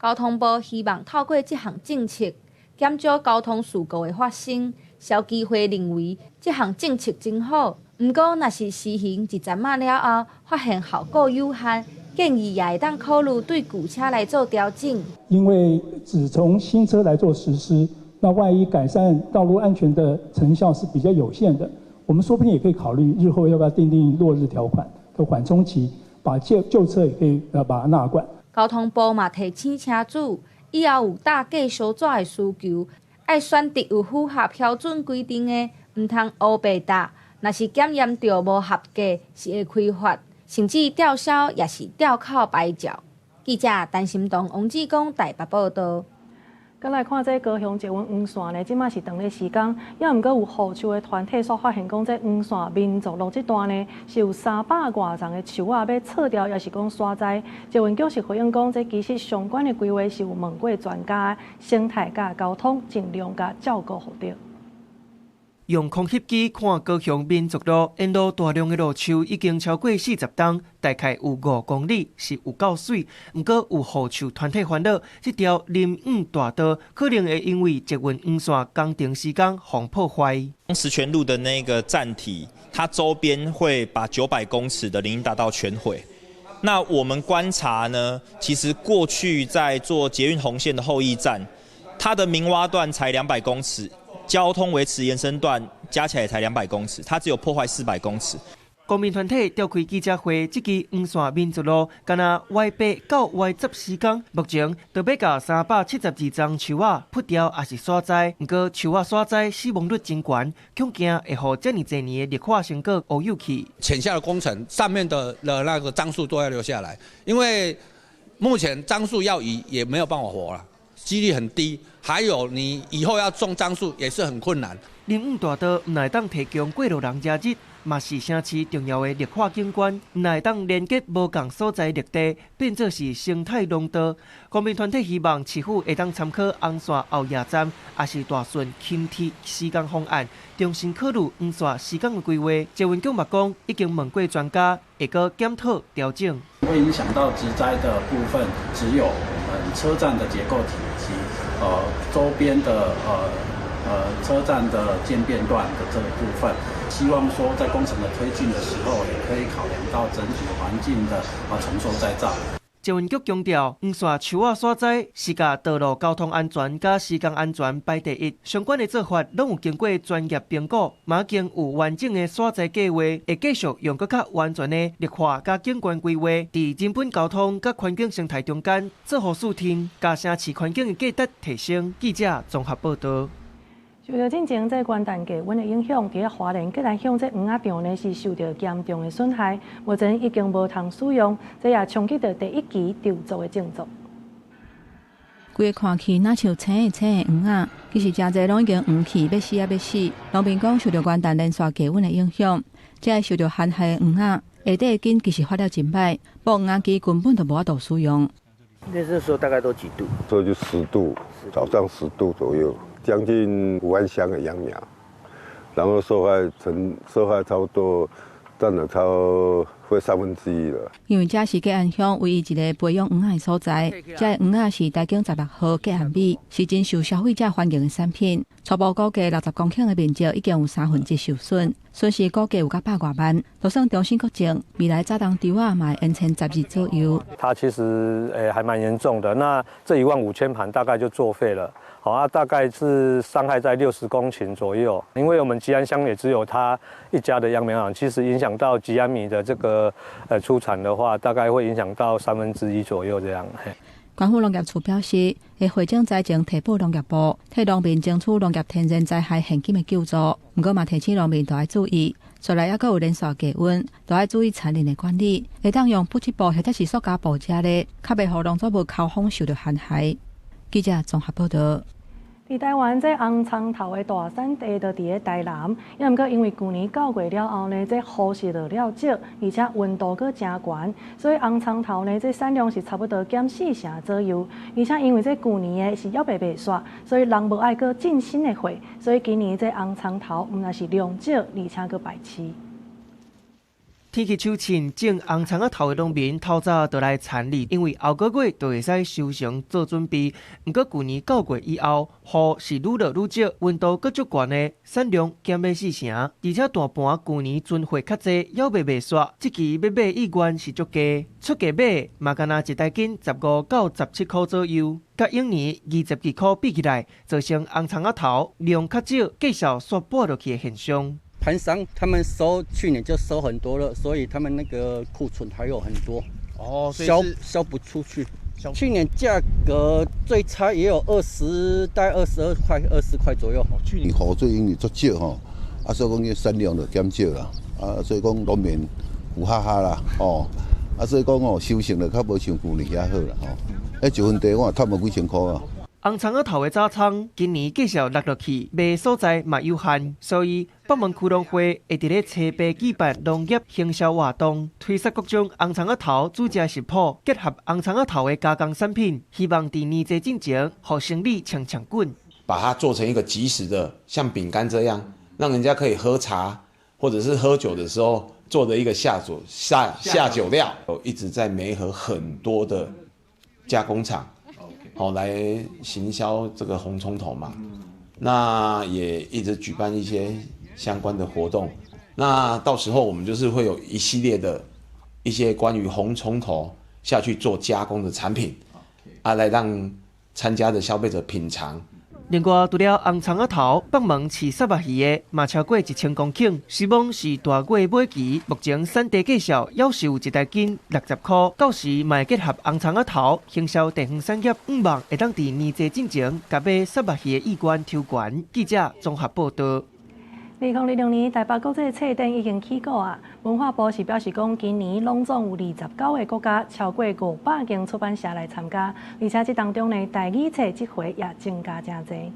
交通部希望透過這項政策，減少交通事故的發生。消基會認為這項政策真好，毋過若是實行一陣仔了後，發現效果有限，建議也會當考慮對舊車來做調整。因為只從新車來做實施，那萬一改善道路安全的成效是比較有限的，我們說不定也可以考慮日後要不要訂定落日條款的緩衝期，把舊車也可以把它納管。交通部嘛提醒車主，以後有貼計數紙的需求，愛選擇有符合標準規定的，毋通烏白貼。若是檢驗著無合格，是會開罰，甚至吊銷，抑是吊扣牌照。記者陳心東、王志剛台北報導。閣來看這高雄捷運黃線呢，這馬是當咧施工，猶毋過有護樹的團體煞發現講，這黃線民族路這段呢，是有三百外叢的樹仔欲撤掉，抑是講徙栽。捷運局是回應講，這其實相關的規劃是有問過專家，生態佮交通盡量共照顧予著。用空翕機看高雄民族路，沿路大量的路樹已經超過40冬，大概有5公里，是有夠媠。毋過有護樹團體煩惱，這條林蔭大道可能會因為捷運黃線工程施工予破壞。十全路的那個站體，它周邊會把900公尺的林蔭大道全毀。那我們觀察呢，其實過去在做捷運紅線的後翼站，它的明挖段才200公尺。交通維持延伸段加起來也才200公尺，它只有破壞400公尺。公民團體召開記者會，這支黃線民族路，干焦 Y8到 Y10 施工，目前著欲共372叢樹仔伐掉，抑是徙栽。毋過樹仔徙栽死亡率真懸，恐驚會予遮爾濟年的綠化成果烏有去。淺下的工程上面的那個樟樹都要留下來，因為目前樟樹要移也沒有辦法活了。幾率很低，還有你以後要種樟樹也是很困難。林蔭大道毋但當提供過路人遮日，嘛是城市重要的綠化景觀，毋但當連結無仝所在綠地，變做是生態廊道。公民團體希望市府會當參考紅線後野站，抑是大順輕鐵施工方案，重新考慮黃線施工的規劃。捷運局嘛講，已經問過專家，會閣檢討調整。會影響到植栽的部分，只有我們車站的結構體及周邊的車站的漸變段的這個部分，希望說在工程的推進的時候，也可以考量到整體環境的重塑再造。捷運局強調，黃線樹仔徙栽是共道路交通安全佮施工安全擺第一，相關的做法攏有經過專業評估，嘛已經有完整的徙栽計劃，會繼續用閣較完全的綠化佮景觀規劃，佇人本交通佮環境生態中間造福四天，共城市環境的價值提升。記者綜合報導。受著進前這元旦低溫的影響，佇花蓮吉安鄉這黃仔場呢是受著嚴重的損害，目前已經無通使用，這也衝擊著第一期籌作的進度。規个看去若像青的青的黃仔，其實誠濟攏已經黃去，欲死仔欲死。農民講受著元旦連續低溫的影響，這个受著寒害的黃仔下底根其實發了真䆀，剝黃仔機根本就無法度使用。那時候大概都幾度？這就十度，早上十度左右。將近5萬箱的秧苗，然後受害差不多佔了超過1/3了。因為這是吉安鄉唯一一个培養黃仔的所在，這个黃仔是台經16號吉安米，是真受消費者歡迎的產品。初步估計60公頃的面積已經有1/3受損，損失估計有到百外萬。就算重新閣種，未來早冬稻仔嘛會延遲10日左右。它其實還蠻嚴重的，那這1萬5千盤大概就作廢了。好啊，大概是傷害在60公頃左右。因為我們吉安鄉也只有他一家的秧苗廠，其實影響到吉安米的這個出產的話，大概會影響到1/3左右這樣。縣府農業處表示，會匯總災情提報農業部，替農民爭取農業天然災害現金的救助。毋過嘛提醒農民著愛注意，紲來猶閣有連續低溫，著愛注意殘林的管理，會當用不織布或者是塑膠布遮咧，較袂予農作物口風受著寒害。記者綜合報導。佇台灣，這紅蔥頭的大產地就佇咧台南，猶毋過因為舊年九月了後呢，這雨是落了少，而且溫度閣誠懸，所以紅蔥頭呢，這產量是差不多減四成左右。而且因為這舊年的是猶未賣煞，所以人無愛閣進新的貨，所以今年這紅蔥頭毋但是量少，而且閣敗市。天氣秋晴，種紅蔥仔頭的農民透早就來田裡，因為後個月就會使收成做準備。毋過舊年九月以後，雨是愈落愈少，溫度閣足懸的，產量減欲四成。而且大盤舊年存貨較濟，猶未賣煞，這期欲買意願是足低，出價買嘛干焦一台斤15到17箍左右，佮往年22箍比起來，造成紅蔥仔頭量較少，價數煞跌落去的現象。盤商他們收去年就收很多了，所以他們那個庫存還有很多，哦，銷不出去。去年價格最差也有20，大概22塊、20塊左右。去年雨水因為足少吼，啊，所以講產量就減少啦，啊，所以講農民苦哈哈啦，哦，啊，所以講哦，收成就較無像舊年遐好啦，吼。彼一分地我趁無幾千箍啊。紅蔥仔頭的早餐今年繼續落落去，賣所在嘛有限，所以北門區農會會佇咧初八舉辦農業行銷活動，推出各種紅蔥仔頭煮食食譜，結合紅蔥仔頭的加工產品，希望佇年節進前，予生理衝衝滾。把它做成一個即食的，像餅乾這樣，讓人家可以喝茶或者是喝酒的時候做的一個下酒下下酒料。一直在媒合很多的加工廠，好來行銷這個紅蔥頭嘛。那也一直舉辦一些相關的活動。那到時候我們就是會有一系列的一些關於紅蔥頭下去做加工的產品，啊，來讓參加的消費者品嘗。另外，除了紅蔥仔頭，北門飼虱目魚的嘛超過1000公頃，希望是大月尾期。目前產地價數猶是有一台斤60箍，到時嘛會結合紅蔥仔頭行銷地方產業，向望會當佇年節進前，共買虱目魚的意願抽懸。記者綜合報道。2026年台北國際冊展已經起鼓啊！文化部是表示講，今年攏總有29個國家，超過500間出版社來參加，而且這當中呢，台語冊這回也增加誠濟。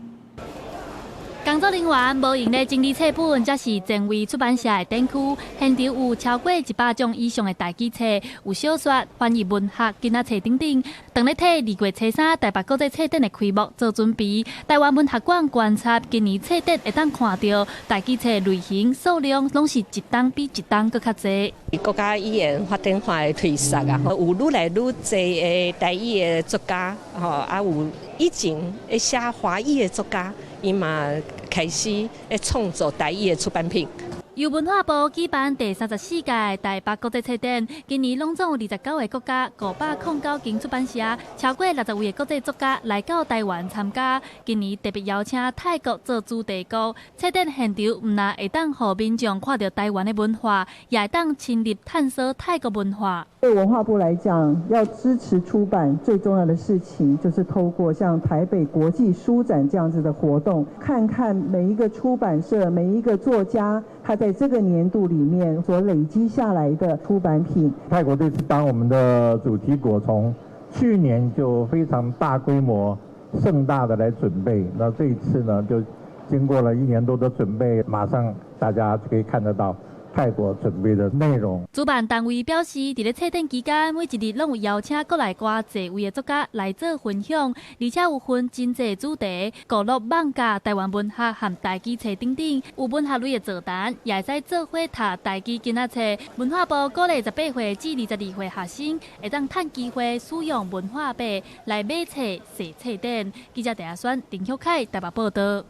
工作人員無閒咧整理冊本，這是前衛出版社的展區，現場有超過100種以上的台語冊，有小說、翻譯文學、囡仔冊等等。當咧替2月初3台北國際冊展的開幕做準備，台灣文學館觀察今年冊展會當看著台語冊類型數量攏是一冬比一冬閣較濟。國家語言發展法的推捒啊，有愈來愈濟的台語的作家，吼，啊有以前會寫華語的作家，伊嘛開始會創作台語的出版品。由文化部舉辦第34屆台北國際冊展，今年攏總有29個國家、509間出版社，超過60位的國際作家來到台灣參加。今年特別邀請泰國做主題國，冊展現場毋但會當予民眾看著台灣的文化，也會當深入探索泰國文化。對文化部來講，要支持出版最重要的事情，就是透過像台北國際書展這樣子的活動，看看每一個出版社、每一個作家，他在這個年度裡面所累積下來的出版品。泰國這次當我們的主題國，從去年就非常大規模、盛大的來準備，那這一次呢，就經過了一年多的準備，馬上大家就可以看得到泰國準備的內容。主辦單位表示，佇咧冊展期間，每一日攏有邀請國內外濟位的作家來做分享，而且有分真濟主題，娛樂、網咖、台灣文學和台語冊等等，有文學類的座談，也會使做伙讀台語囡仔冊。文化部鼓勵18歲至22歲學生，會當趁機會使用文化幣來買冊、踅冊展。記者鄭阿選、林旭凱台北報道。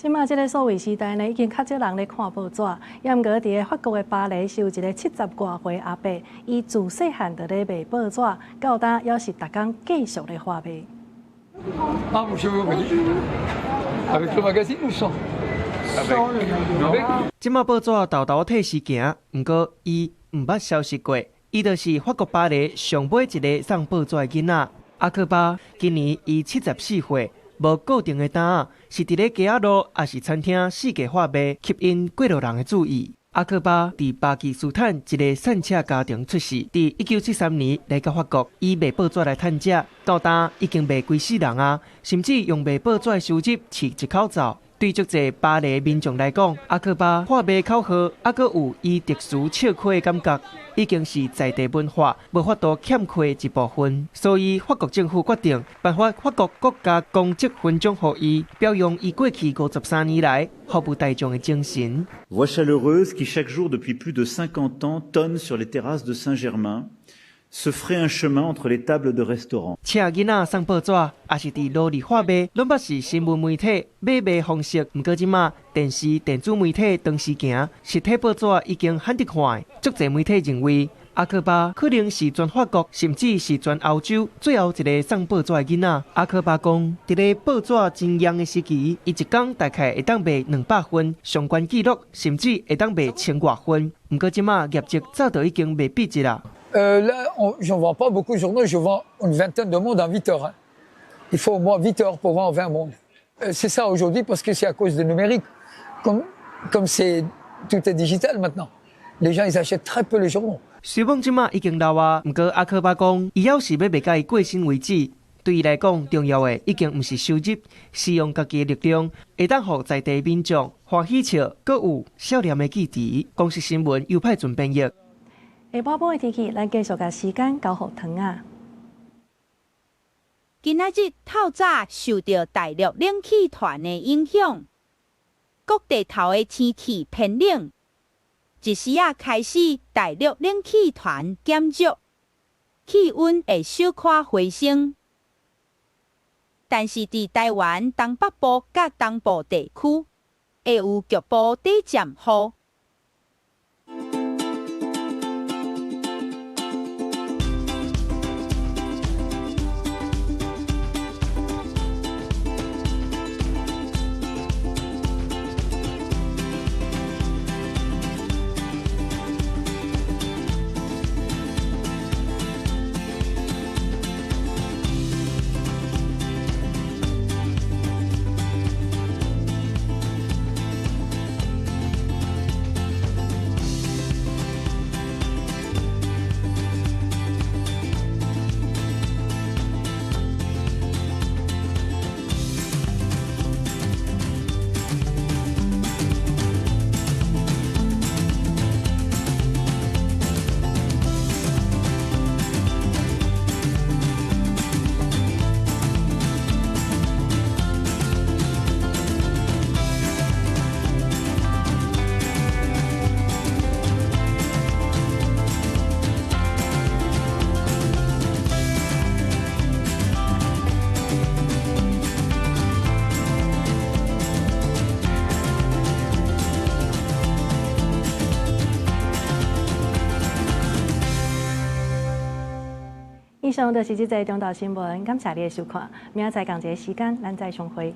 這馬這个數位時代呢，已經較少人咧看報紙。也毋過佇咧法國的巴黎，是有一个70外歲阿伯，伊自細漢就咧賣報紙，到今猶是逐工繼續咧發賣。啊，avec le magazine ou sans？這馬報紙沓沓退時行，毋過伊毋捌消失過。伊就是法國巴黎上尾一个送報紙的囡仔阿克巴，今年伊74歲。無固定的擔仔，是佇咧街仔路，抑是餐廳四界發賣，吸引過路人的注意。阿克巴佇巴基斯坦一个散赤家庭出世，佇1973年來到法國，以賣報紙來趁食，到今已經賣規世人啊，甚至用賣報紙的收入飼一口灶。對足濟巴黎民眾來講，阿克巴喊賣口號，猶閣有伊特殊笑詼的感覺，已經是在地文化無法度欠缺的一部分。所以法國政府決定頒發法國國家功績勳章予伊，表揚伊過去53年來服務大眾的精神。 Voix chaleureuse qui chaque jour depuis plus de 50 ans tonne sur les terrasses de Saint-Germain, se fraie un chemin entre les tables de restaurant。請囡仔送報紙，抑是佇路裡發賣，攏捌是新聞媒體買賣方式。毋過這馬電視、電子媒體同時行，實體報紙已經罕得看。足濟媒體認為，阿克巴可能是全法國，甚至是全歐洲最後一个送報紙的囡仔。阿克巴講，佇咧報紙真夯的時期，伊一工大概會當賣200份，上懸紀錄，甚至會當賣千外份。毋過這馬業績早就已經袂比這啦。 Là, j'en vends pas beaucoup de journaux, je vends une vingtaine de mondes en 8 heures. Hein. Il faut au moins 8 heures pour vendre 20 mondes. C'est ça aujourd'hui parce que c'est à cause du numérique. Comme tout est digital maintenant. Les gens, ils achètent très peu les journaux. 雖罔這馬已經老啊，毋過阿克巴講，伊猶是欲賣甲伊過身為止。對伊來講，重要的已經毋是收入，是用家己的力量，會當予在地民眾歡喜笑，閣有少年的記憶。公視新聞由派准編譯。下晡晡的天氣，咱繼續共時間交予唐仔。今仔日透早受著大陸冷氣團的影響，各地頭的天氣偏冷。這時仔開始，大陸冷氣團減弱，氣溫會小可回升。但是佇台灣東北部佮東部地區，會有局部短暫雨。以上就是這節中晝新聞，感謝你的收看。明仔載仝一个時間，咱再相會。